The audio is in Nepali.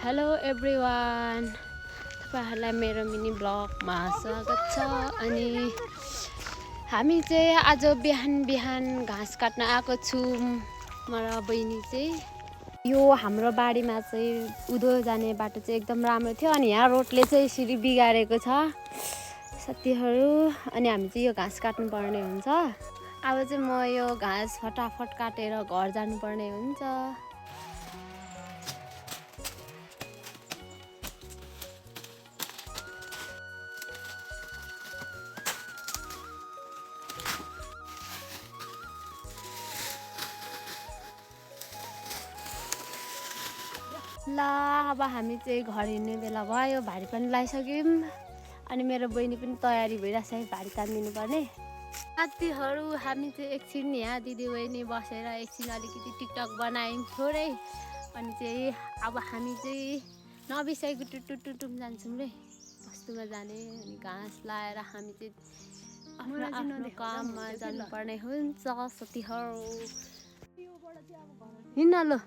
हेलो एभ्रिवान, तपाईहरुलाई मेरो मिनी ब्लगमा स्वागत छ। अनि हामी चाहिँ आज बिहान घाँस काट्न आएको छौं। म र बहिनी चाहिँ यो हाम्रो बारीमा चाहिँ उधो जाने बाटो चाहिँ एकदम राम्रो थियो अनि यहाँ रोडले चाहिँ यसरी बिगारेको छ साथीहरु। अनि हामी चाहिँ यो घाँस काट्नु पर्ने हुन्छ। अब चाहिँ म यो घाँस फटाफट काटेर घर जानु पर्ने हुन्छ। ल अब हामी चाहिँ घर हिँड्ने बेला भयो। भारी पनि लगाइसक्यौं अनि मेरो बहिनी पनि तयारी भइरहेछ भारी तानिदिनु पर्ने। साथीहरु हामी चाहिँ एकछिन यहाँ दिदी बहिनी बसेर एकछिन अलिकति टिकटक बनायौं थोरै। अनि चाहिँ अब हामी चाहिँ नबिसाइको टुटुम जान्छौं रे बस्तुमा जाने। अनि घाँस लाएर हामी चाहिँ आफ्नो काममा जानुपर्ने हुन्छ साथीहरु। हिँड्न ल।